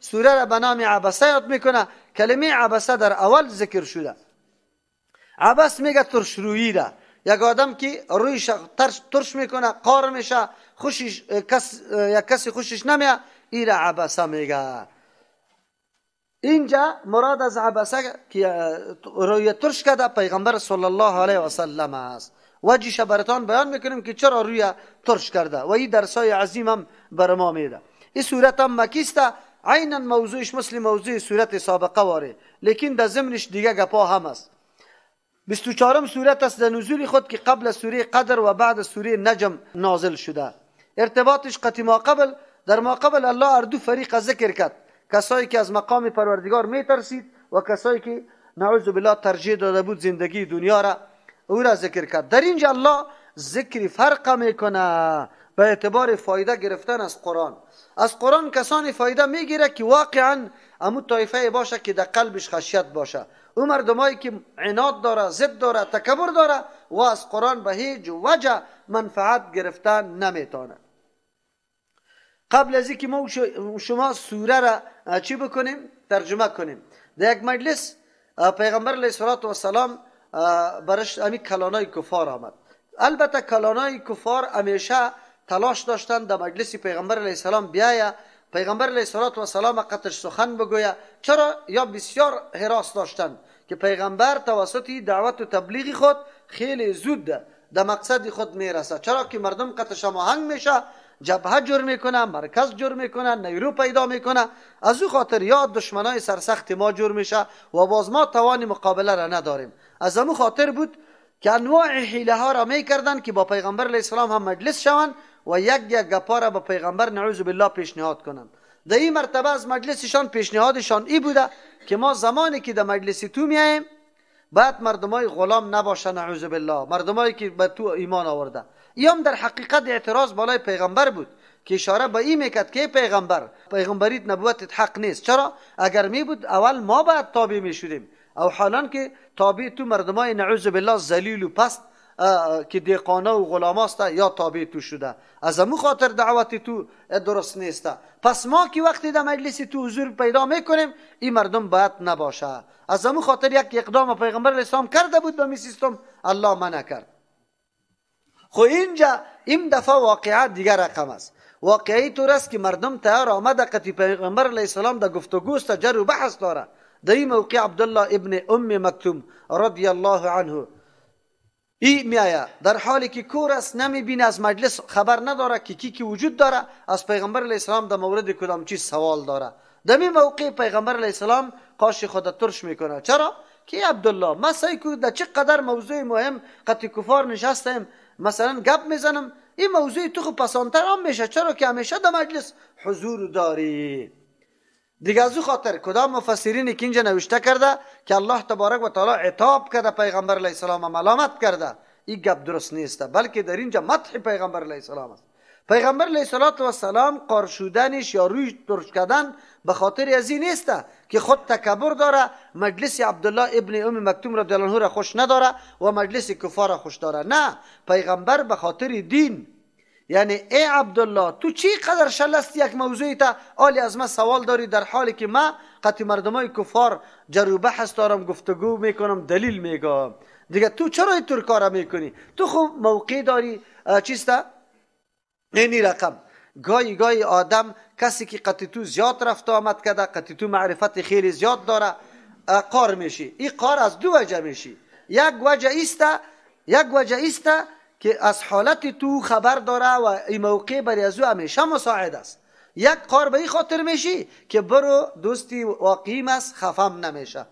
سوره را به نام عبسه یاد میکنه. کلمه عبسه در اول ذکر شده. عبس میگه ترشرویی را، یک آدم که رویش ترش میکنه، قار میشه، خوشش کس یک کسی خوشش نمیاد، ای را عبسه میگه. اینجا مراد از عبسه که روی ترش کرده پیغمبر صلی الله علیه و سلم است. وجهش براتان بیان میکنیم که چرا روی ترش کرده و این درسای عظیم هم بر ما میده. این سورت هم مکی است، عینا موضوعش مثل موضوع سورت سابقه واره، لیکن در ضمنش دیگه گپا هم است. 24 سورت است در نزول خود که قبل سوره قدر و بعد سوره نجم نازل شده. ارتباطش قطی ما قبل، در ما قبل الله هر دو فریق ذکر کرد، کسایی که از مقام پروردگار میترسید و کسایی که نعوذ بالله ترجیح داده بود زندگی دنیا را، او را ذکر کرد. در اینجا الله ذکر فرق میکنه به اعتبار فایده گرفتن از قرآن. از قرآن کسانی فایده میگیره که واقعا امو طایفه باشه که در قلبش خشیت باشه، او مردمایی که عناد داره، ضد داره، تکبر داره و از قرآن به هیچ وجه منفعت گرفتن نمیتونه. قبل از اینکه ما شما سوره را چی بکنیم، ترجمه کنیم، در یک مجلس پیغمبر علیه الصلاة والسلام برش امی کلانای کفار آمد. البته کلانای کفار همیشه تلاش داشتن در مجلس پیغمبر علیه السلام بیاید، پیغمبر علیه الصلاة والسلام قطش سخن بگوید. چرا؟ یا بسیار هراس داشتن که پیغمبر توسط دعوت و تبلیغ خود خیلی زود در مقصد خود میرسه. چرا که مردم قطش هماهنگ میشه، جبهه جور میکنه، مرکز جور میکنه، نیرو پیدا میکنه. از او خاطر یا دشمنای سرسخت ما جور میشه و باز ما توان مقابله را نداریم. از امو خاطر بود که انواع حیله ها را میکردن که با پیغمبر علیه السلام هم مجلس شوند و یک یک گپا را با پیغمبر نعوذ بالله پیشنهاد کنند. در این مرتبه از مجلسشان پیشنهادشان ای بوده که ما زمانی که در مجلس تو میاییم بعد مردمای غلام نباشه نعوذ بالله، مردمایی که به تو ایمان آورده. ایام در حقیقت اعتراض بالای پیغمبر بود که اشاره به این میکرد که پیغمبر، پیغمبریت نبوتت حق نیست. چرا؟ اگر می بود اول ما باید تابع میشدیم، او حالان که تابع تو مردمای نعوذ بالله ذلیل و پست که دیقانه و غلاماست یا تابع تو شده، از امو خاطر دعوت تو درست نیست. پس ما که وقتی در مجلس تو حضور پیدا میکنیم این مردم باید نباشه. از امو خاطر یک اقدام پیغمبر علیه السلام کرده بود به می سیستم، الله منع کرد. خو اینجا این دفعه واقعه دیگر رقم است. واقعی طور است که مردم تیار آمده قطی پیغمبر علیه السلام در گفتگو است، جر و بحث داره. در این موقع عبدالله ابن ام مکتوم رضی الله عنه ای میآید، در حالی که کور است، نمیبینه، از مجلس خبر نداره که کی کی وجود داره، از پیغمبر علیه السلام در مورد کدام چیز سوال داره. در این موقع پیغمبر علیه السلام قاش خود ترش میکنه. چرا؟ که عبدالله ما سعی کو در چه قدر موضوع مهم قطی کفار نشستیم، مثلا گپ میزنم، این موضوع تو خو پسانتر هم میشه، چرا که همیشه در مجلس حضور داری. دیگه از او خاطر کدام مفسرین که اینجا نوشته کرده که الله تبارک و تعالی عتاب کرده پیغمبر علیه السلام، ملامت کرده، این گپ درست نیست، بلکه در اینجا مدح پیغمبر علیه السلام است. پیغمبر علیه السلام قار شدنش یا روی ترش کردن به خاطر از این نیست که خود تکبر داره، مجلس عبدالله ابن ام مکتوم رضی الله عنه را خوش نداره و مجلس کفار را خوش داره. نه، پیغمبر به خاطر دین، یعنی ای عبدالله تو چی قدر شلست یک موضوعی تا آلی از ما سوال داری، در حالی که ما قطع مردمای کفار جر و بحث دارم، گفتگو میکنم، دلیل میگم، دیگه تو چرا اینطور کارا میکنی؟ تو خب موقع داری چیستا؟ اینی رقم گاهی گاهی آدم کسی که قطع تو زیاد رفت آمد کرده، قطع تو معرفت خیلی زیاد داره، قار میشی. این قار از دو وجه میشی. یک وجه ایسته، یک وجه ایسته که از حالت تو خبر داره و این موقع برای از او همیشه مساعد است. یک قار به این خاطر میشی که برو دوستی واقعیم است، خفم نمیشه،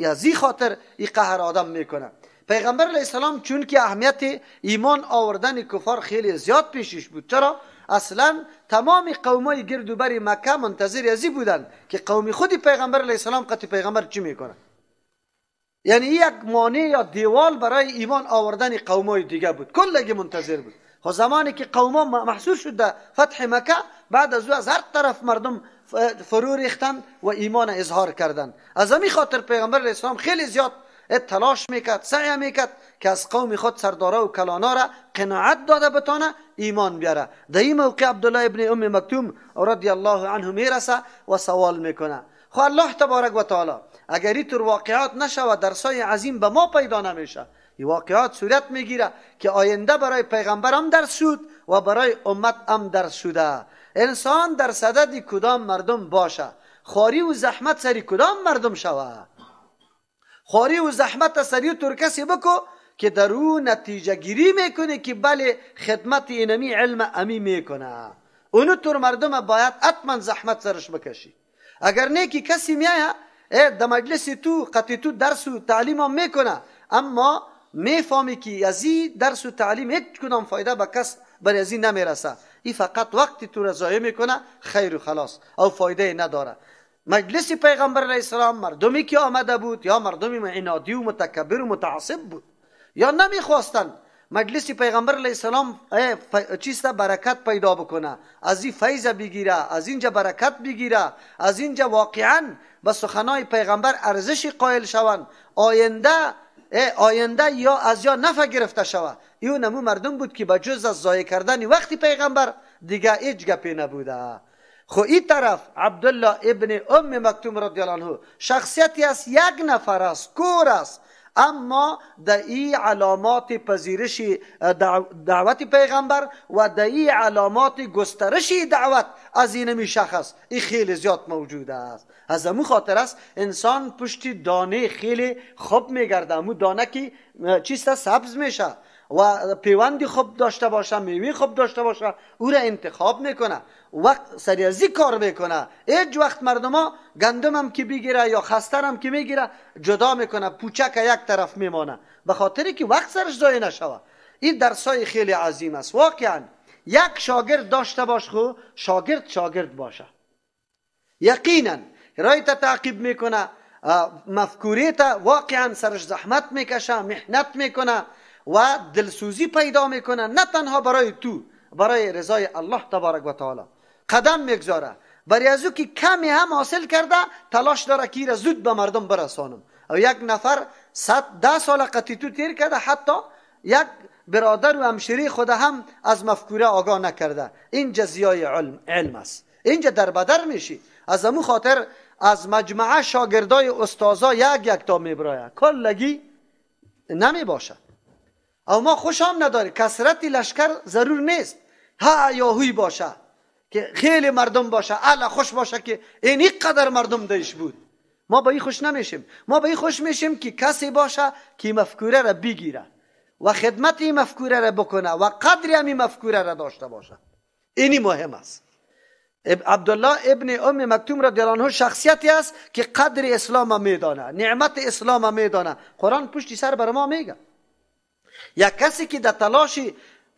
از این خاطر این قهر آدم میکنه. پیغمبر علیه السلام چون که اهمیت ایمان آوردن کفار خیلی زیاد پیشش بود، چرا؟ اصلا تمام قومای گرد و بر مکه منتظر ازی بودن که قوم خودی پیغمبر علیه السلام قطع پیغمبر چی میکنه. یعنی یک مانع یا دیوال برای ایمان آوردن قومای دیگه بود، کلگی منتظر بود. خب زمانی که قوما محصور شد در فتح مکه، بعد از او از هر طرف مردم فرو ریختن و ایمان اظهار کردن. از همین خاطر پیغمبر علیه السلام خیلی زیاد تلاش میکرد، سعی میکرد که از قوم خود سردارا و کلانا را قناعت داده بتانه ایمان بیاره. در این موقع عبدالله ابن ام مکتوم رضی الله عنه میرسه و سوال میکنه. خب الله تبارک و تعالی اگر این طور واقعات نشود درسای عظیم به ما پیدا نمیشه. این واقعات صورت میگیره که آینده برای پیغمبر هم درس شد و برای امت هم درس شده. انسان در صدد کدام مردم باشه، خواری و زحمت سری کدام مردم شوه، خواری و زحمت سری تر کسی بکو که در او نتیجه گیری میکنه که بله خدمت اینمی علم امی میکنه. اونو تر مردم باید حتما زحمت سرش بکشی. اگر نه که کسی میایه در مجلس تو قطعی تو درس و تعلیم هم میکنه، اما میفهمی که از این درس و تعلیم هیچ کدام فایده به کس برای از این نمیرسه، این فقط وقتی تو را ضایع میکنه، خیر و خلاص او فایده نداره. مجلس پیغمبر علیه السلام مردمی که آمده بود یا مردمی عنادی و متکبر و متعصب بود یا نمیخواستند مجلس پیغمبر علیه السلام چیست برکت پیدا بکنه، از این فیض بگیره، از اینجا برکت بگیره، از اینجا واقعا به سخنای پیغمبر ارزش قائل شوند، آینده یا از یا نفع گرفته شوه. ایو نمو مردم بود که به جز از ضایع کردن وقتی پیغمبر دیگه هیچ گپی نبوده. خو این طرف عبدالله ابن ام مکتوم رضی الله عنه شخصیتی است، یک نفر است، کور است، اما در این علامات پذیرش دعوت پیغمبر و در این علامات گسترش دعوت از اینمی شخص این خیلی زیاد موجود است. از امو خاطر است انسان پشت دانه خیلی خوب میگرده، امو دانه که چیست سبز میشه و پیوندی خوب داشته باشه، میوه خوب داشته باشه، او را انتخاب میکنه، وقت سری ازی کار میکنه. هیچ وقت مردم ها گندم هم که بگیره یا خستر هم که میگیره جدا میکنه، پوچک یک طرف میمانه، به خاطری که وقت سرش ضایع نشوه. این درسای خیلی عظیم است. واقعا یک شاگرد داشته باش، خو شاگرد شاگرد باشه، یقینا رایت تعقیب میکنه، مفکوریت واقعا سرش زحمت میکشه، محنت میکنه و دلسوزی پیدا میکنه، نه تنها برای تو، برای رضای الله تبارک و تعالی قدم میگذاره. برای از او که کمی هم حاصل کرده تلاش داره که را زود به مردم برسانم. او یک نفر 110 سال قطعی تو تیر کرده، حتی یک برادر و همشیری خود هم از مفکوره آگاه نکرده. این جزیای علم است، اینجا در بدر میشی. از امو خاطر از مجمعه شاگردای استازا یک یک تا میبرایه، کلگی نمی باشه. او ما خوش هم نداری کثرت لشکر ضرور نیست، ها یا هوی باشه که خیلی مردم باشه، الا خوش باشه که این قدر مردم دیش بود. ما به این خوش نمیشیم، ما به این خوش میشیم که کسی باشه که مفکوره را بگیره و خدمت این مفکوره را بکنه و قدر همین مفکوره را داشته باشه. اینی مهم است. عبدالله ابن ام مکتوم رضی الله عنه شخصیتی است که قدر اسلام میدانه، نعمت اسلام میدانه. قرآن پشتی سر بر ما میگه یک کسی که در تلاش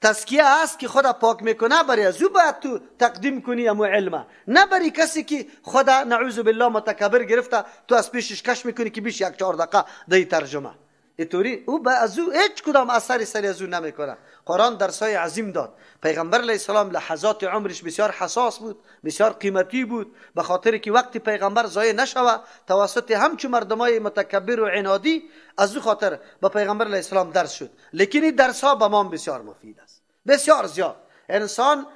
تزکیه است که خدا پاک میکنه، برای از او باید تو تقدیم کنی امو علمه، نه برای کسی که خدا نعوذ بالله متکبر گرفته تو از پیشش کش میکنی که بیش یک 4 دقیقه دی ترجمه اینطوری او به از او هیچ کدام اثری سری از او نمیکنه. قرآن درسای عظیم داد. پیغمبر علیه السلام لحظات عمرش بسیار حساس بود، بسیار قیمتی بود، به خاطر که وقتی پیغمبر ضایع نشوه توسط همچو مردمای متکبر و عنادی، از او خاطر به پیغمبر علیه السلام درس شد. لیکن این درس ها به ما بسیار مفید است، بسیار زیاد. انسان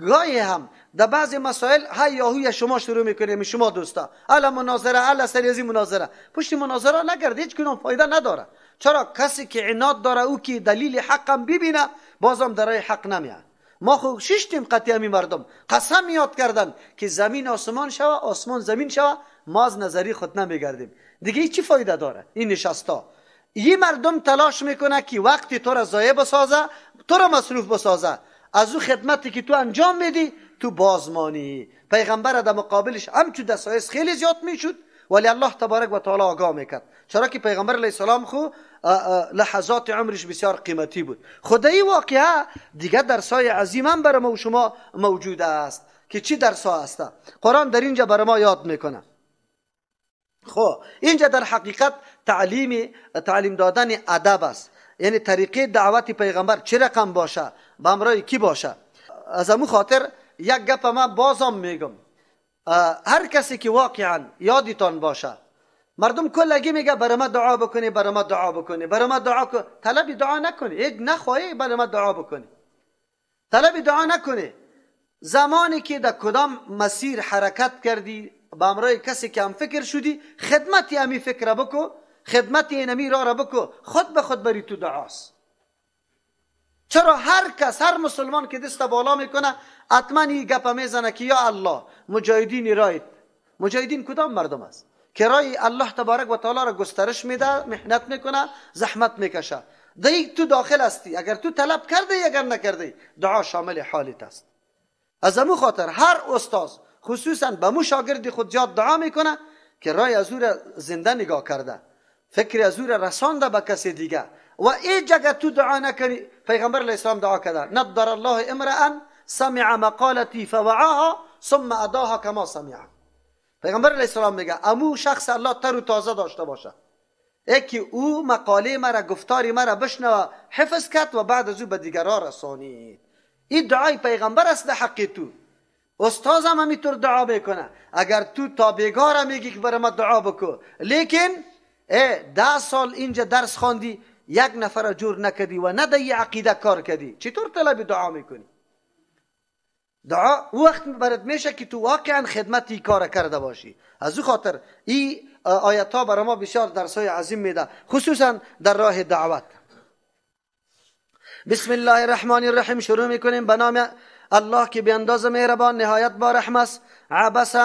گاهی هم در بعضی مسائل های یاهوی شما شروع میکنیم، شما دوستا الا مناظره، الا سریزی مناظره، پشت مناظره نگرد، هیچ کدام فایده نداره. چرا کسی که عناد داره او که دلیل حقم ببینه بازم در راه حق نمیاد. ما خو ششتیم قطعی می مردم قسم یاد کردن که زمین آسمان شوه، آسمان زمین شوه، ما از نظری خود نمیگردیم دیگه. چی فایده داره این نشستا؟ یه مردم تلاش میکنه که وقتی تو را ضایع بسازه، تو را مصروف بسازه، از او خدمتی که تو انجام میدی تو بازمانی. پیغمبر در مقابلش همچو دسایس خیلی زیاد میشد، ولی الله تبارک و تعالی آگاه میکرد، چرا که پیغمبر علیه السلام خو لحظات عمرش بسیار قیمتی بود. خدایی واقعا دیگه درسای عظیم هم برای ما و شما موجود است که چی درسا است. قرآن در اینجا برای ما یاد میکنه. خب اینجا در حقیقت تعلیم دادن ادب است، یعنی طریقه دعوت پیغمبر چه رقم باشه، به همراه کی باشه. از امو خاطر یک گپ ما بازم میگم، هر کسی که واقعا یادتان باشه مردم کلگی میگه برای ما دعا بکنی، برای ما دعا بکنی، برای ما دعا کن. طلب دعا نکنی، یک نخواهی برای ما دعا بکنی، طلب دعا نکنی. زمانی که در کدام مسیر حرکت کردی با امرای کسی که هم فکر شدی، خدمتی امی فکر بکو، خدمتی اینمی را بکو، خود به خود بری تو دعاست. چرا هر کس، هر مسلمان که دست بالا میکنه حتما این گپ میزنه که یا الله مجاهدین رایت. مجاهدین کدام مردم است که رای الله تبارک و تعالی را گسترش میده، محنت میکنه، زحمت میکشه. دیگه تو داخل هستی، اگر تو طلب کرده اگر نکرده، دعا شامل حالت است. از امو خاطر هر استاد خصوصا به مو شاگرد خود زیاد دعا میکنه که رای از او را زنده نگاه کرده، فکر از او را رسانده به کسی دیگه. و ای جگه تو دعا نکنی، پیغمبر علیه السلام دعا کرده نضر الله امرأ سمع مقالتی فوعاها ثم اداها کما سمع. پیغمبر علیه السلام میگه امو شخص الله تر و تازه داشته باشه، یکی او مقاله مرا، گفتاری مرا بشنوه، حفظ کرد و بعد از او به دیگران رسانید. این دعای پیغمبر است در حق تو. استاد هم همینطور دعا میکنه. اگر تو تا بیگاره میگی که برای ما دعا بکو، لیکن 10 سال اینجا درس خواندی، یک نفر جور نکردی و نه در عقیده کار کردی، چطور طلب دعا میکنی؟ دعا وقت برات میشه که تو واقعا خدمتی کار کرده باشی. از او خاطر این آیت ها برای ما بسیار درس های عظیم میده، خصوصا در راه دعوت. بسم الله الرحمن الرحیم. شروع میکنیم به نام الله که بی اندازه مهربان نهایت با رحم است. عبس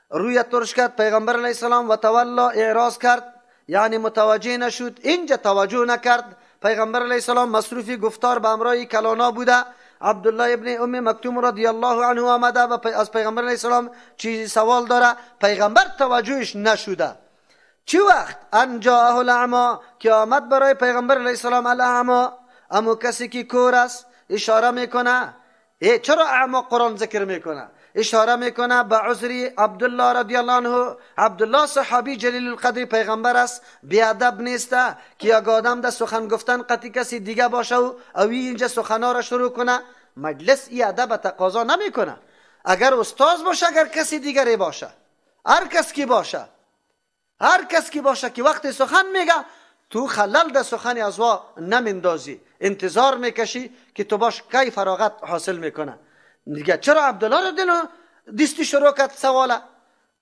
روی ترش کرد پیغمبر علیه السلام، و تولا اعراض کرد، یعنی متوجه نشد، اینجا توجه نکرد. پیغمبر علیه السلام مصروف گفتار به امرای کلانا بوده. عبدالله ابن ام مکتوم رضی الله عنه آمده و از پیغمبر علیه السلام چیزی سوال داره، پیغمبر توجهش نشده. چی وقت؟ ان جاءه الاعمی، که آمد برای پیغمبر علیه السلام الاعمی، امو کسی که کور است. اشاره میکنه، چرا اعما قرآن ذکر میکنه؟ اشاره میکنه به عذر عبدالله رضی الله عنه. عبدالله صحابی جلیل القدر پیغمبر است، بیادب نیسته که یک آدم در سخن گفتن قطعی کسی دیگه باشه و او اینجا سخنا را شروع کنه. مجلس ای ادب تقاضا نمیکنه. اگر استاد باشه، اگر کسی دیگری باشه، هر کس کی باشه، هر کس کی باشه که وقت سخن میگه تو خلل در سخن از وا نمیندازی، انتظار میکشی که تو باش کی فراغت حاصل میکنه. دیگه چرا عبدالله رو دلو دستی شروع کرد سواله؟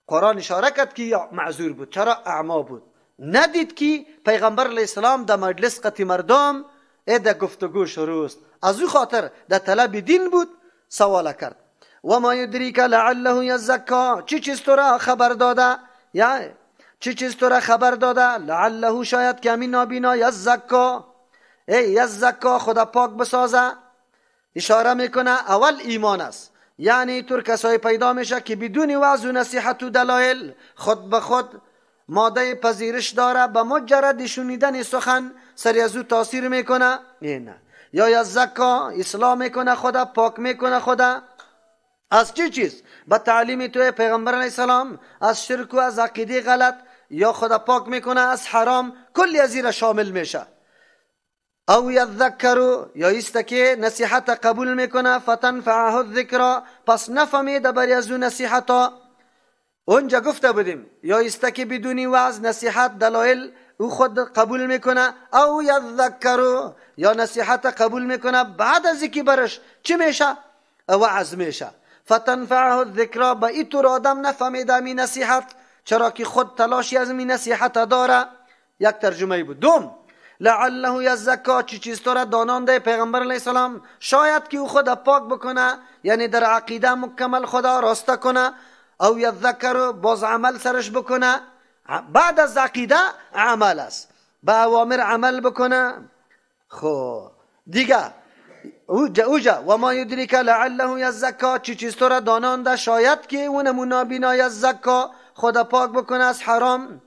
قرآن اشاره کرد که معذور بود. چرا اعما بود؟ ندید که پیغمبر علیه السلام در مجلس قطی مردم در گفتگو شروع است. از او خاطر در طلب دین بود، سواله کرد. و ما یدریک لعله یزکا، چی چیز تو را خبر داده؟ یا چی چیز تو را خبر داده؟ لعله شاید که همین نابینا یزکا، ای یزکا خدا پاک بسازه. اشاره میکنه اول ایمان است، یعنی طور کسای پیدا میشه که بدون وعظ و نصیحت و دلایل خود به خود ماده پذیرش داره، به مجرد شنیدن سخن سری از او تاثیر میکنه. نه یا یزکا اصلاح میکنه، خدا پاک میکنه خدا از چی چیز؟ به تعلیم توی پیغمبر علیه السلام، از شرک و از عقیده غلط، یا خدا پاک میکنه از حرام، کلی از را شامل میشه. او یذکرو، یا ایست که نصیحت قبول میکنه، فتنفعه الذکر، پس نفهمیده بری از او نصیحتا. اونجا گفته بودیم یا ایست که بدونی وعظ نصیحت دلایل او خود قبول میکنه، او یذکرو یا نصیحت قبول میکنه بعد از اینکه برش چی میشه؟ وعظ میشه. فتنفعه الذکر، با ایتور آدم نفهمیده می نصیحت، چرا که خود تلاشی از می نصیحت داره. یک ترجمه بود. دوم لعله یزکا، چی چیز تو را دانانده پیغمبر علیه السلام، شاید که او خود پاک بکنه، یعنی در عقیده مکمل خدا راسته کنه، او یذکر باز عمل سرش بکنه. بعد از عقیده عمل است، به اوامر عمل بکنه. خب دیگه اوجا و ما یدریک لعله یزکا، چی چیز تو را دانانده شاید که اونمو نابینا یزکا خدا پاک بکنه از حرام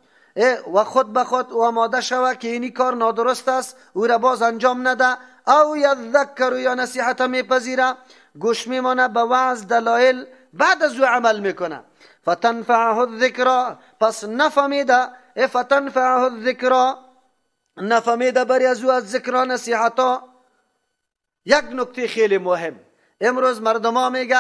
و خود به خود و آماده شوه که اینی کار نادرست است، او را باز انجام نده. او یذکر یا نصیحت میپذیره، گوش میمانه به وعظ دلایل، بعد از او عمل میکنه. فتنفعه الذکر، پس نفهمیده، فتنفعه الذکر، نفهمیده بری از او از ذکر نصیحتا. یک نکته خیلی مهم، امروز مردم ها میگه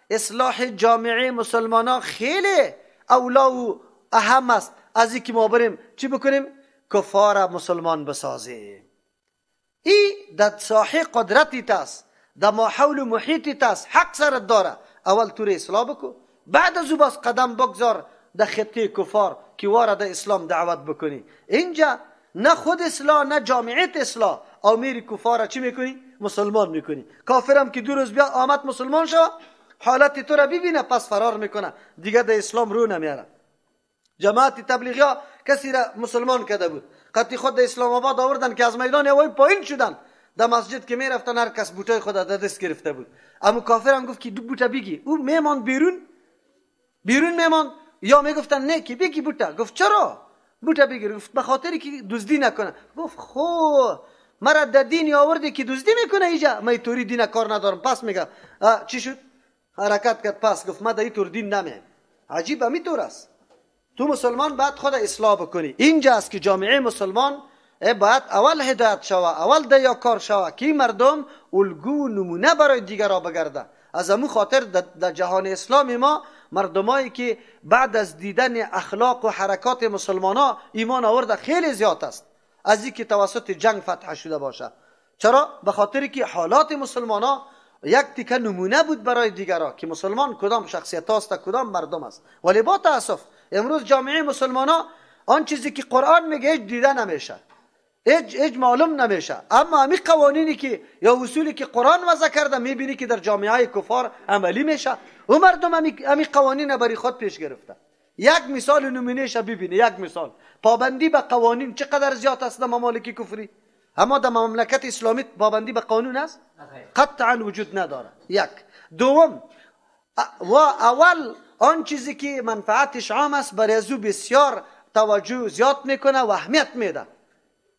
اصلاح جامعه مسلمان ها خیلی اولا و اهم است. از اینکه ما بریم چی بکنیم؟ کفار مسلمان بسازیم. ای در ساحه قدرتی تاست، در ماحول و محیطی تاست، حق سرت داره. اول تو اصلاح بکو، بعد از او باز قدم بگذار در خطه کفار که وارد اسلام دعوت بکنی. اینجا نه خود اصلاح نه جامعیت اصلاح، او میری کفار چی میکنی؟ مسلمان میکنی. کافرم که دو روز بیا آمد مسلمان شو، حالت تو را ببینه پس فرار میکنه، دیگه در اسلام رو نمیاره. جماعت تبلیغی ها کسی را مسلمان کرده بود، قطعی خود در اسلام آباد آوردن که از میدان هوایی پایین شدن، در مسجد که میرفتن هر کس بوتای خود در دست گرفته بود. اما کافرم گفت که دو بوته بگی، او میمان بیرون میمان، یا میگفتن نه که بگی بوته. گفت چرا بوته بگیر؟ گفت به خاطری که دزدی نکنه. گفت خو مرا در دین آوردی که دزدی میکنه، اینجا من توری دین کار ندارم. پس میگه چی شد؟ حرکت کرد پس گفت ما در طور دین نمیم. عجیب همی طور است. تو مسلمان باید خود اصلاح بکنی. اینجا است که جامعه مسلمان باید اول هدایت شوه، اول دیا کار شوه که مردم الگو نمونه برای دیگرها بگرده. از امو خاطر در جهان اسلام ما مردمایی که بعد از دیدن اخلاق و حرکات مسلمان ها ایمان آورده خیلی زیاد است، از اینکه توسط جنگ فتح شده باشه. چرا؟ به خاطر که حالات مسلمان ها یک تیکه نمونه بود برای دیگرها که مسلمان کدام شخصیت است، کدام مردم است. ولی با تاسف امروز جامعه مسلمان ها آن چیزی که قرآن میگه هیچ دیده نمیشه، هیچ معلوم نمیشه. اما همی قوانینی که یا اصولی که قرآن وضع کرده میبینی که در جامعه کفار عملی میشه و مردم همی قوانین برای خود پیش گرفته. یک مثال نمونهش ببینی، یک مثال پابندی به قوانین چقدر زیاد است در ممالک کفری، اما در مملکت اسلامی پابندی به قانون است قطعا وجود نداره. یک. دوم، و اول آن چیزی که منفعتش عام است برای از او بسیار توجه زیاد میکنه و اهمیت میده.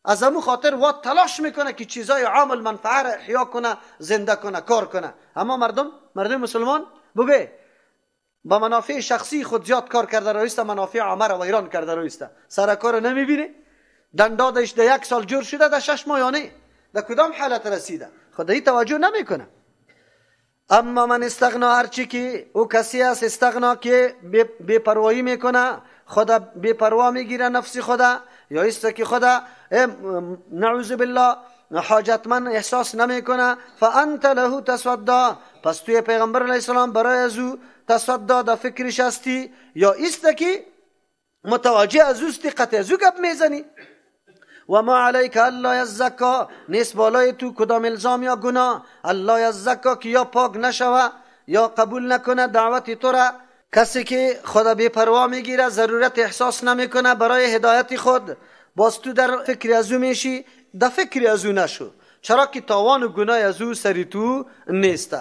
از امو خاطر و تلاش میکنه که چیزای عام المنفعه را احیا کنه، زنده کنه، کار کنه. اما مردم مسلمان بگه با منافع شخصی خود زیاد کار کرده رویسته، منافع عامه را ویران کرده رویسته. سرکار را نمیبینه، دندادش در یک سال جور شده، در 6 ماه یانه در کدام حالت رسیده، خدایی توجه نمیکنه. اما من استغنا، هرچی که او کسی است استغنا که بی پروایی میکنه، خدا بی پروا میگیره نفس خدا، یا است که خدا نعوذ بالله حاجتمند احساس نمیکنه، فانت له تصدى، پس توی پیغمبر علیه السلام برای از او تصدى در فکرش هستی، یا است که متوجه از اوستی قطع از او گپ میزنی. و ما علیک الا یزکا، نیست بالای تو کدام الزام یا گناه، الا یزکا که یا پاک نشوه یا قبول نکنه دعوت تو را. کسی که خدا بی پروا میگیره، ضرورت احساس نمیکنه برای هدایت خود، باز تو در فکر از او میشی، در فکر از او نشو، چرا که تاوان و گناه از او سری تو نیست.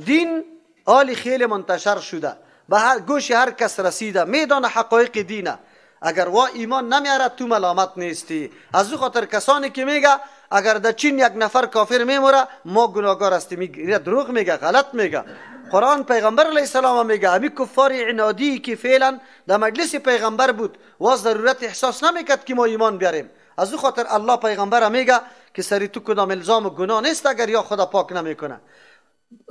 دین آلی خیلی منتشر شده، به هر گوش هر کس رسیده، میدانه حقایق دینه. اگر وا ایمان نمیاره تو ملامت نیستی. از او خاطر کسانی که میگه اگر در چین یک نفر کافر میموره ما گناهگار هستیم، میگه دروغ میگه، غلط میگه. قرآن پیغمبر علیه السلام میگه همی کفار عنادی که فعلا در مجلس پیغمبر بود و ضرورت احساس نمیکرد که ما ایمان بیاریم. از او خاطر الله پیغمبر میگه که سری تو کدام الزام و گناه نیست اگر یا خدا پاک نمیکنه.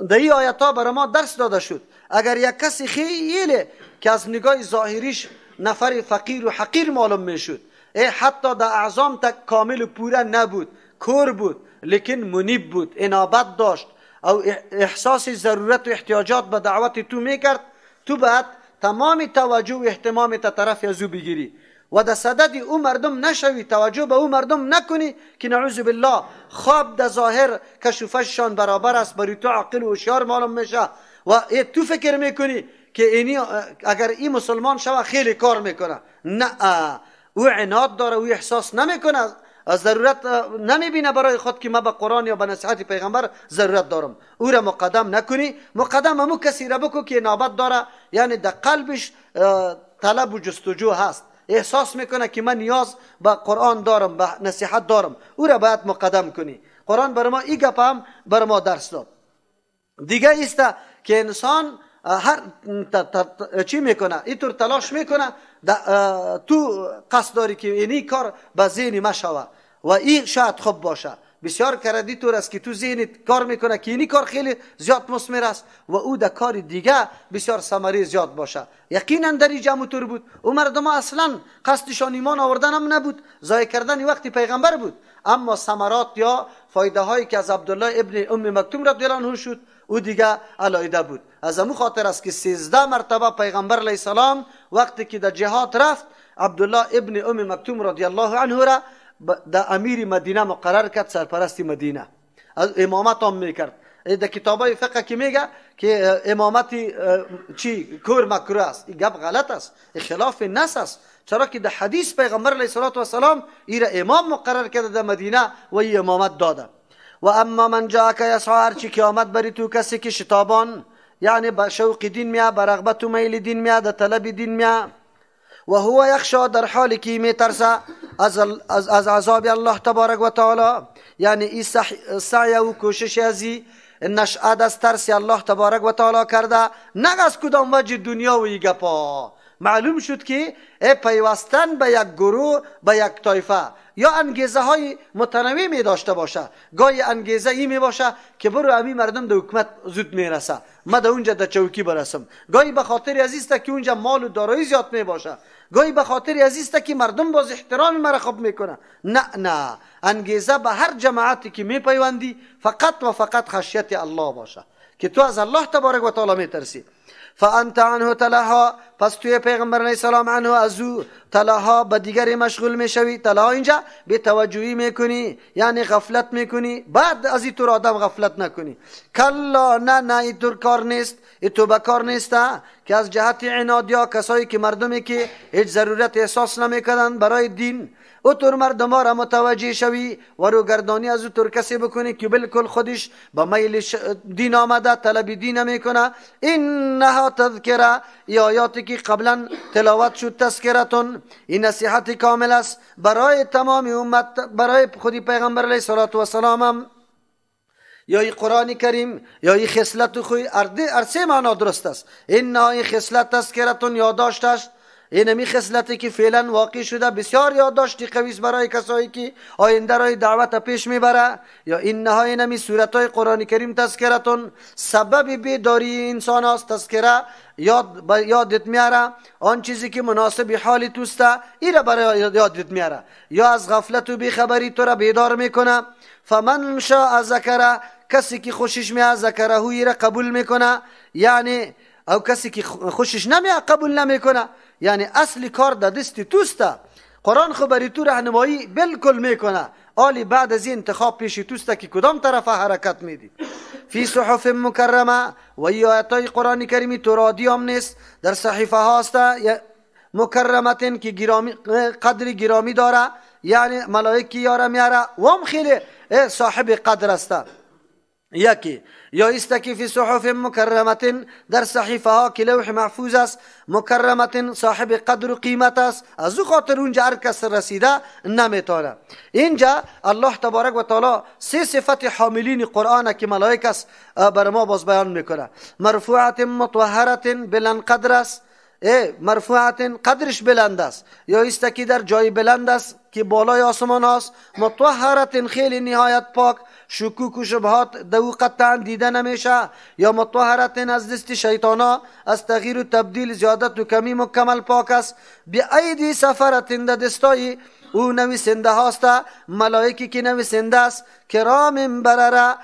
در این آیت ها برای ما درس داده شد اگر یک کسی خیلی که از نگاه ظاهریش نفر فقیر و حقیر معلوم میشد، حتی در اعظام تک کامل و پوره نبود، کور بود، لیکن منیب بود، انابت داشت او احساس ضرورت و احتیاجات به دعوت تو میکرد، تو باید تمام توجه و اهتمام تا طرف از او بگیری و در صدد او مردم نشوی، توجه به او مردم نکنی که نعوذ بالله خواب در ظاهر کشوفشان برابر است، برای تو عقل و هوشیار معلوم میشه و تو فکر میکنی که اینی اگر این مسلمان شوه خیلی کار میکنه. نه، او عناد داره، او احساس نمیکنه، از ضرورت نمیبینه برای خود که ما به قرآن یا به نصیحت پیغمبر ضرورت دارم. او را مقدم نکنی، مقدم همو کسی را بکن که نابت داره، یعنی در قلبش طلب و جستجو هست، احساس میکنه که من نیاز به قرآن دارم، به نصیحت دارم، او را باید مقدم کنی. قرآن بر ما این گپ هم بر ما درس داد. دیگه ایست که انسان هر چی میکنه، اینطور تلاش میکنه، تو قصد داری که اینی کار به ذهن ما شوه و این شاید خوب باشه، بسیار کردی طور است که تو ذهنت کار میکنه که اینی کار خیلی زیاد مثمر است و او در کار دیگه بسیار ثمره زیاد باشه. یقینا در این جمع طور بود. او مردم اصلا قصدشان ایمان آوردن هم نبود، ضایع کردن وقتی پیغمبر بود. اما ثمرات یا فایده هایی که از عبدالله ابن ام مکتوم رضی الله عنه شد او دیگه علایده بود. از امو خاطر است که 13 مرتبه پیغمبر علیه السلام وقتی که در جهاد رفت عبدالله ابن ام مکتوم رضی الله عنه را در امیر مدینه مقرر کرد، سرپرست مدینه، امامت هم میکرد. در کتابای فقه که میگه که امامت چی کور مکروه است، این گپ غلط است، خلاف نص است. چرا که در حدیث پیغمبر علیه الصلاة والسلام ایره امام مقرر کرده در مدینه و ای امامت داده. و اما من جاءک یسعی، هرچی که آمد بری تو کسی که شتابان، یعنی به شوق دین میا، به رغبت و میل دین میا، در طلب دین میا، و هو یخشا، در حالی که میترسه از عذاب الله تبارک و تعالی، یعنی ای سعی و کوشش ازی نشأت از ترس الله تبارک و تعالی کرده، نه از کدام وجه دنیا و ای گپا. معلوم شد که پیوستن به یک گروه، به یک طایفه یا انگیزه های متنوع می داشته باشه. گاهی انگیزه ای می باشه که برو امی مردم در حکومت زود میرسه، ما در اونجا در چوکی برسم. گاهی به خاطر عزیز که اونجا مال و دارایی زیاد می باشه. گاهی به خاطر عزیز که مردم باز احترام مرا خوب میکنه. نه نه، انگیزه به هر جماعتی که می پیوندی فقط و فقط خشیت الله باشه که تو از الله تبارک و تعالی میترسی. فانت عنه تلها، پس توی پیغمبر علیه السلام عنه از او تلها به دیگری مشغول میشوی. تلها اینجا به توجهی میکنی، یعنی غفلت میکنی. بعد از این طور آدم غفلت نکنی. کلا، نه نه، این طور کار نیست، این تو به کار نیست که از جهت عناد یا کسایی که مردمی که هیچ ضرورت احساس نمیکنن برای دین، او طور مردم را متوجه شوی و روگردانی از او طور کسی بکنی که بالکل خودش با میل دین آمده، طلب دین میکنه. انها تذکره، ای آیاتی که قبلا تلاوت شد تذکرتون، این نصیحت کامل است برای تمام امت، برای خودی پیغمبر علیه الصلاة والسلام هم، یا ای قرآن کریم یا ای خصلت خوی، ارسه معنا درست است. انها این خصلت تذکرتون یادداشت است. این می خصلتی که فعلا واقع شده بسیار یادداشتی قوی است برای کسایی که آینده رای دعوت پیش میبره. یا اینها اینمی سورت های قرآن کریم تذکرتون سبب بیداری انسان است. تذکره یادت میاره آن چیزی که مناسب حال توست، ایره برای یادت میاره، یا از غفلت و بیخبری تو را بیدار میکنه. فمن شاء ذکره، کسی که خوشش میاد ذکره ایره قبول میکنه، یعنی او کسی که خوشش نمیاد قبول نمیکنه. یعنی اصل کار در دست توست. قرآن خو بری تو راهنمایی بالکل میکنه، آلی بعد از این انتخاب پیش توست که کدام طرف حرکت میدی. فی صحف مکرمه، و ای آیتای قرآن کریمی تو هم نیست، در صحیفه هاست مکرمتن که گرامی، قدر گرامی داره، یعنی ملائکه یاره میاره و هم خیلی صاحب قدر است. یکی یا است که فی صحف مکرمت، در صحیفه ها که لوح محفوظ است، مکرمت صاحب قدر و قیمت است، از او خاطر اونجا هر کس رسیده نمیتونه. اینجا الله تبارک و تعالی سه صفت حاملین قرآن که ملائک است بر ما باز بیان میکنه. مرفوعت مطهرت، بلند قدر است، مرفوعت قدرش بلند است، یا است که در جای بلند است که بالای آسمان است. مطهرت خیلی نهایت پاک، شکوک و شبهات دو قطعا دیده نمیشه. یا مطهرت از دست شیطانا، از تغییر و تبدیل زیادت و کمی مکمل پاک است. بی ایدی سفرت، دستای او نویسنده هاست، ملائکی که نویسنده است. کرام برره،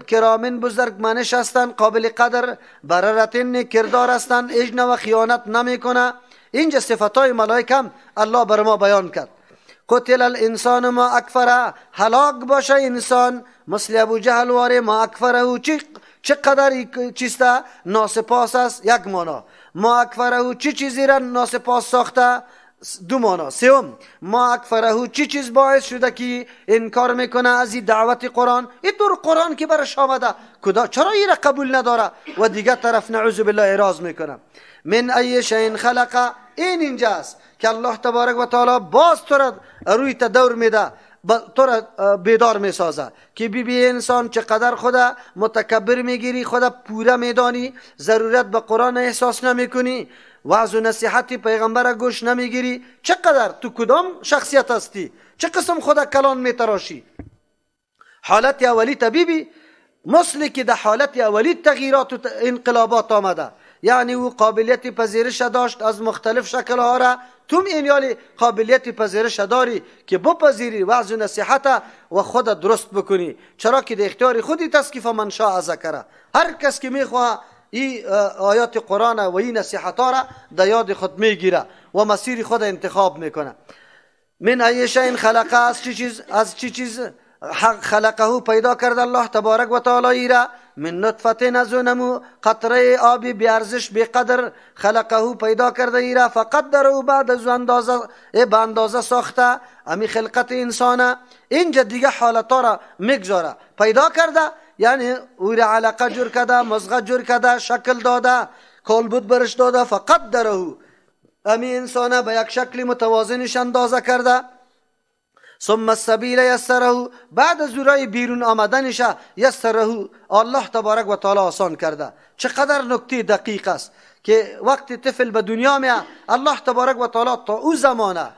کرامین بزرگ منش هستند، قابل قدر، بررتین کردار هستند، اجنه و خیانت نمیکنه. اینجا صفتای ملائک هم الله بر ما بیان کرد. قتل الانسان ما اکفره، هلاک باشه انسان مثل ابو جهل واره، ما اکفره چقدر چیسته ناسپاس است، یک مانا. ما اکفره چی چیزی را ناسپاس ساخته، دو مانا. سوم ما اکفره چی چیز باعث شده که انکار میکنه از این دعوت قرآن، این طور قرآن که برش آمده کدا چرا این را قبول نداره و دیگه طرف نعوذ بالله اعراض میکنه. من ای شیء خلقه، این اینجاست که الله تبارک و تعالی باز تو را روی تدور میده، تو را بیدار میسازه که بی بی انسان چقدر خدا متکبر میگیری، خدا پوره میدانی، ضرورت به قرآن احساس نمیکنی، وعظ و نصیحت پیغمبر گوش نمیگیری، چقدر تو کدام شخصیت هستی، چه قسم خدا کلان میتراشی. حالت اولی طبیبی مثل که در حالت اولی تغییرات و انقلابات آمده، یعنی او قابلیت پذیرش داشت از مختلف شکلها را، تو این یالی قابلیت پذیرش داری که بپذیری وعظ و نصیحت و خود درست بکنی، چرا که در اختیار خودت است که فمن شاء ذکره. هر کس که میخواه این آیات قرآن و این نصیحت ها را در یاد خود میگیره و مسیر خود انتخاب میکنه. من ای شیء خلقه، از چی چیز، از چی چیز خلقه پیدا کرد الله تبارک و تعالی را، من نطفه از نمو قطره آبی بی ارزش بی قدر، خلقه پیدا کرده ایرا، فقدره بعد از اندازه به اندازه ساخته. امی خلقت انسانه اینجا دیگه حالت را میگذاره، پیدا کرده یعنی او را علقه جور کرده، مزغه جور کرده، شکل داده، کالبد برش داده، فقدره امی انسانه به یک شکل متوازنش اندازه کرده. ثم السبیل یسره، بعد از رای بیرون آمدنش یسره الله تبارک و تعالی آسان کرده. چقدر نکته دقیق است که وقتی طفل به دنیا میاد الله تبارک و تعالی تا او زمانه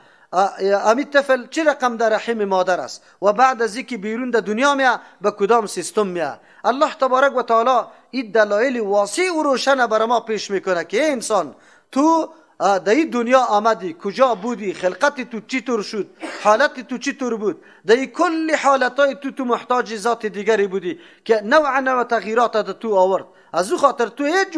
امی طفل چه رقم در رحم مادر است و بعد از اینکه بیرون در دنیا میاد به کدام سیستم میاد، الله تبارک و تعالی این دلایل واسع و روشن بر ما پیش میکنه که انسان تو در این دنیا آمدی، کجا بودی، خلقت تو چطور شد، حالت تو چطور بود، در این کل حالتهای تو تو محتاج ذات دیگری بودی که نوع نوع تغییرات در تو آورد. از او خاطر تو هیچ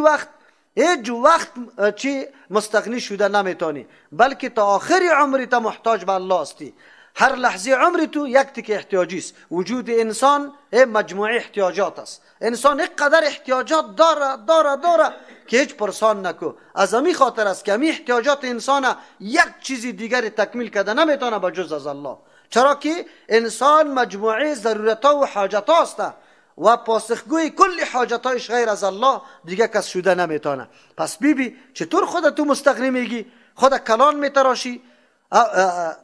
وقت چی مستغنی شده نمیتونی، بلکه تا آخر عمری تا محتاج به الله هستی. هر لحظه عمری تو یک تک احتیاجی است. وجود انسان مجموعه احتیاجات است. انسان اینقدر احتیاجات داره داره داره که هیچ پرسان نکو. از امی خاطر است که امی احتیاجات انسان یک چیز دیگر تکمیل کرده نمیتونه به جز از الله، چرا که انسان مجموعه ضرورت و حاجت است و پاسخگوی کل حاجتایش غیر از الله دیگه کس شده نمیتونه. پس بیبی چطور خودت تو مستغنی میگی، خود کلان میتراشی،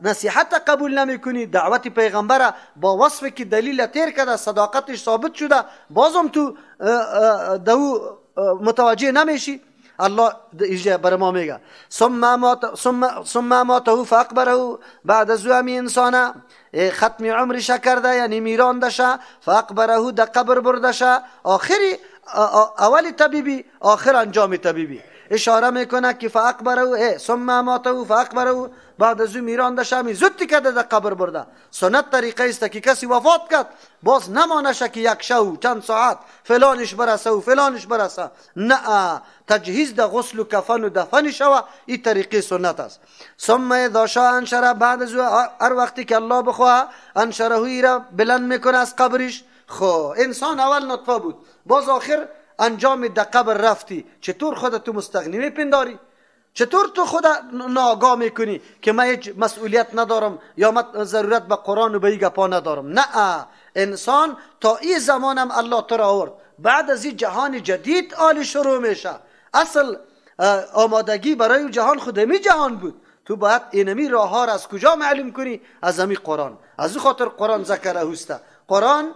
نصیحت قبول نمیکنی، دعوت پیغمبر با وصف که دلیل تیر کرده صداقتش ثابت شده بازم تو دو متوجه نمیشی. الله اینجا بر ما میگه ثم ماته فاقبره، بعد از او انسانه ختم عمرش کرده یعنی میراندشه، فاقبره در قبر بردشه، آخری اول طبیبی آخر انجام طبیبی. اشاره میکنه که فاقبره ثم ماته فاقبره، بعد از او میراندشه می زود کرده در قبر برده. سنت طریقه است که کسی وفات کرد باز نمانشه که یک شو چند ساعت فلانش برسه و فلانش برسه، نه، تجهیز ده غسل و کفن و دفن شوه، این طریقه سنت است. ثم اذا شاء انشره، بعد از هر وقتی که الله بخواه انشره را بلند میکنه از قبرش. خو انسان اول نطفه بود، باز آخر انجام در قبر رفتی، چطور خودت تو مستغنی میپنداری؟ چطور تو خود ناگاه میکنی که من هیچ مسئولیت ندارم یا من ضرورت به قرآن و به این گپا ندارم؟ نه، انسان تا این زمانم الله تو را آورد، بعد از این جهان جدید آلی شروع میشه. اصل آمادگی برای جهان خود همی جهان بود. تو باید اینمی راه ها را از کجا معلوم کنی؟ از همی قرآن. از او خاطر قرآن ذکره هسته. قرآن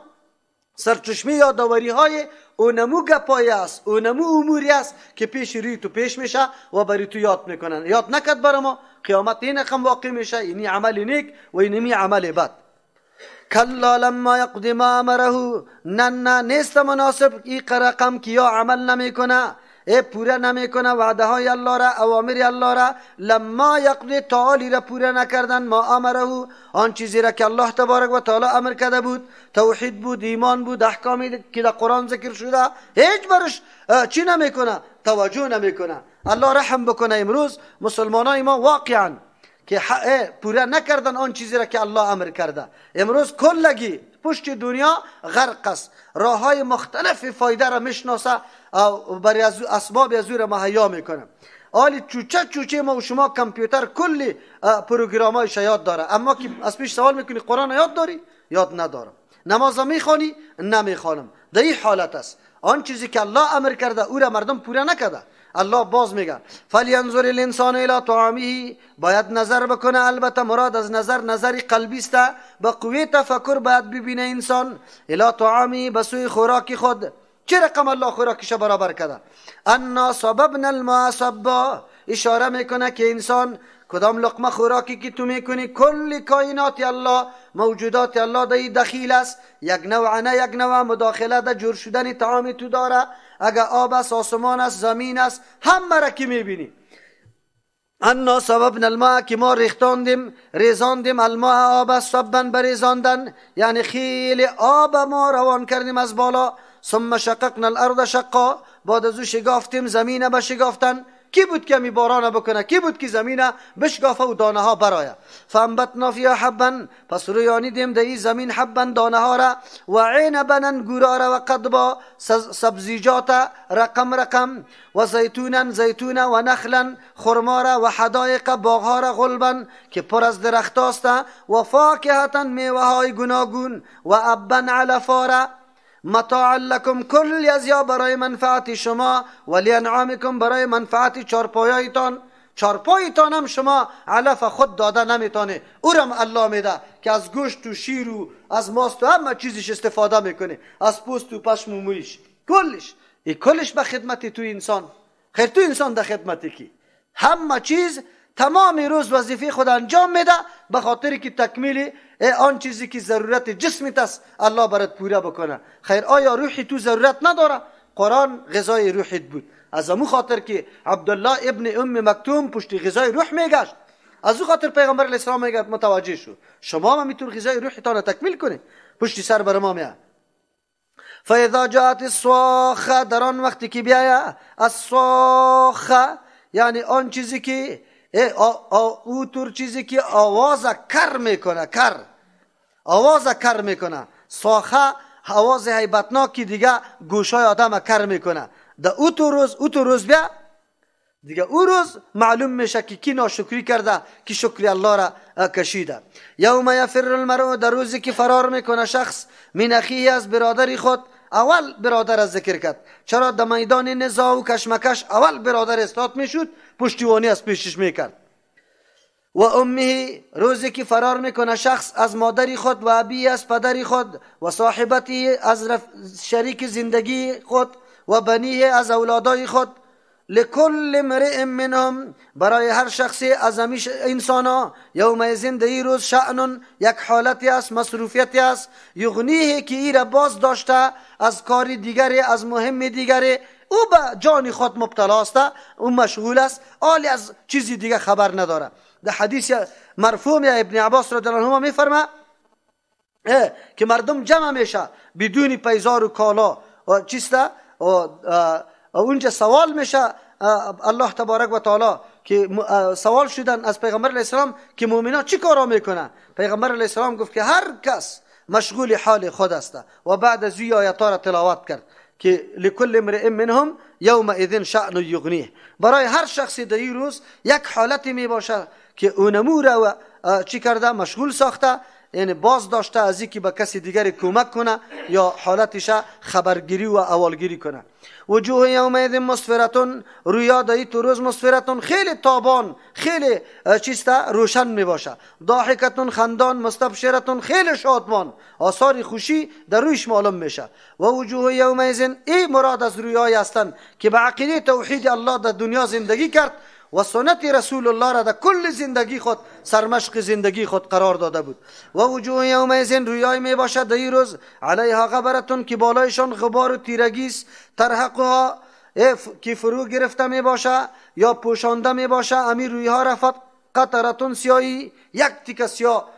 سرچشمه یادآوری های اونمو گپای است، اونمو اموری است که پیش روی تو پیش میشه و برای تو یاد میکنن. یاد نکد برای ما قیامت این رقم واقع میشه، اینی عمل نیک و اینمی عمل بد. کلا لما یقضی ما امره، نه نه نیست مناسب این رقم که یا عمل نمیکنه، ای پوره نمیکنه وعده های الله را، اوامر الله را، لما یقضی تعالی را پوره نکردن، ما امره آن چیزی را که الله تبارک و تعالی امر کرده بود، توحید بود، ایمان بود، احکامی که در قرآن ذکر شده، هیچ برش چی نمیکنه، توجه نمیکنه. الله رحم بکنه امروز مسلمانای ما واقعا که پوره نکردن آن چیزی را که الله امر کرده. امروز کلگی پشت دنیا غرق است، راه های مختلف فایده را میشناسه برای از اسباب از او را مهیا میکنه. آلی چوچه چوچه ما و شما کامپیوتر کلی پروگرام های یاد داره، اما که از پیش سوال میکنی قرآن یاد داری؟ یاد ندارم. نماز میخوانی؟ نمیخوانم. در این حالت است. آن چیزی که الله امر کرده او را مردم پوره نکرده. الله باز میگه فلینظر الانسان الی طعامه، باید نظر بکنه. البته مراد از نظر نظر قلبی است، با قوه تفکر باید ببینه انسان. الی طعامه، به سوی خوراک خود. چه رقم الله خوراکش برابر کرده؟ انا صببنا الماء صبا، اشاره میکنه که انسان کدام لقمه خوراکی که تو میکنی کل کائنات الله، موجودات الله در دخیل است. یک نوع نه یک نوع مداخله در جور شدن طعام تو داره. اگر آب است، آسمان است، زمین است، همه را که میبینی. انا صببنا الماء که ما ریختاندیم، ریزاندیم، الماء آب است، صبا بریزاندن، یعنی خیلی آب ما روان کردیم از بالا. ثم شققنا الارض شقا، بعد از او شگافتیم زمین به شگافتن. کی بود که می باران بکنه؟ کی بود که زمین بشکافه و دانه ها برایه؟ فانبتنا فیها حبا، پس رویانیدیم در این زمین حبا دانه ها را، و عنبا انگورا را، و قضبا سبزیجات رقم رقم، و زیتونا زیتون، و نخلا خرما را، و حدایق باغ ها را، غلبا که پر از درخت است، و فاکهة میوه های گوناگون، و ابا علفا را. متاعا لکم، کل از یا برای منفعت شما، و لانعامکم برای منفعت چارپایایتان. چارپایتان هم شما علف خود داده نمیتونه، او رم الله میده که از گوشت و شیر و از ماست و همه چیزش استفاده میکنه، از پوست و پشم و مویش، کلش ای کلش به خدمت تو انسان. خیر تو انسان در خدمت کی؟ همه چیز تمام روز وظیفه خود انجام میده به خاطر که تکمیل آن چیزی که ضرورت جسمت است الله برات پوره بکنه. خیر آیا روحی تو ضرورت نداره؟ قرآن غذای روحت بود. از امو خاطر که عبدالله ابن ام مکتوم پشت غذای روح میگشت، از او خاطر پیغمبر علیه السلام میگه متوجه شو شما هم میتون غذای روحتان تکمیل کنی. پشت سر بر ما میاد. فاذا جاءت الصاخه، در آن وقتی که بیاید الصاخه، یعنی آن چیزی که او طور چیزی که آواز کر میکنه، کر آواز کر میکنه. صاخه آواز هیبتناکی دیگه گوشای آدم کر میکنه. در او تو روز، او تو روز بیا دیگه، او روز معلوم میشه که کی ناشکری کرده، کی شکر الله را کشیده. یوم یفر المرء، در روزی که فرار میکنه شخص، من اخیه از برادری خود. اول برادر از ذکر کرد، چرا در میدان نزاع و کشمکش اول برادر استاد میشد، پشتیوانی از پیشش میکرد. و امه، روزی که فرار میکنه شخص از مادری خود، و ابی از پدری خود، و صاحبتی از شریک زندگی خود، و بنیه از اولادای خود. لکل امرئ منهم، برای هر شخصی از انسان ها، یومئذ در این روز شأن، یک حالتی است، مصروفیتی است، یغنیه که ای را باز داشته از کار دیگری، از مهم دیگری، او به جان خود مبتلا است، او مشغول است، آلی از چیزی دیگه خبر نداره. در حدیث مرفوع ابن عباس رضی الله عنهما میفرما که مردم جمع میشه بدون پیزار و کالا و چیسته و اونجا سوال میشه الله تبارک و تعالی که سوال شدن از پیغمبر علیه السلام که مؤمنا چی کارا میکنه؟ پیغمبر علیه السلام گفت که هر کس مشغول حال خود است. و بعد از این آیات را تلاوت کرد که لکل امرئ منهم یومئذ شأن یغنیه، برای هر شخصی در این روز یک حالتی میباشه که اونمو را چی کرده؟ مشغول ساخته، یعنی باز داشته از اینکه به کسی دیگری کمک کنه یا حالتش خبرگیری و اولگیری کنه. وجوه یومئذ مسفرتون، رویا در تو روز مسفرتون خیلی تابان، خیلی چیسته روشن می باشه. ضاحکتون خندان، مستبشرتون خیلی شادمان، آثار خوشی در رویش معلوم میشه. و وجوه یومئذ، ای مراد از رویای هستند که به عقیده توحید الله در دنیا زندگی کرد و سنت رسول الله را در کل زندگی خود سرمشق زندگی خود قرار داده بود. و وجوه یومئذ، رویای می باشد در این روز، علیها غبرتون که بالایشان غبار و تیرگی است، ترهقها که فرو گرفته می باشه یا پوشانده می باشه، امی رویها را قطرتون سیاهی، یک تیکه سیاه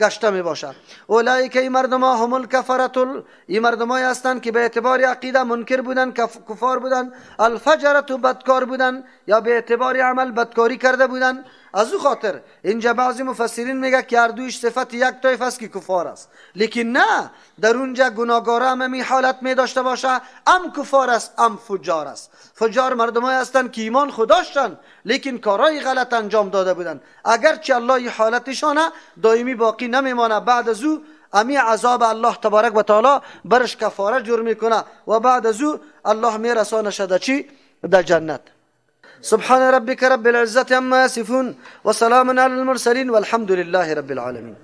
گشته می باشد. اولئک ای مردم ها هم الکفرة، ای مردمای هستند که به اعتبار عقیده منکر بودن، کفار بودن، الفجرة بدکار بودن یا به اعتبار عمل بدکاری کرده بودن. از او خاطر اینجا بعضی مفسرین میگه که هر دویش صفت یک طایف است که کفار است، لیکن نه، در اونجا گناهگار هم می حالت می داشته باشه، ام کفار است ام فجار است. فجار مردمای هستند که ایمان خود داشتن لیکن کارهای غلط انجام داده بودن، اگرچه الله حالتشان دائمی باقی نمیمانه، بعد از او امی عذاب الله تبارک و تعالی برش کفاره جور میکنه و بعد از او الله میرسانه شده چی؟ در جنت. سبحان ربك رب العزة عما يصفون وسلام على المرسلين والحمد لله رب العالمين.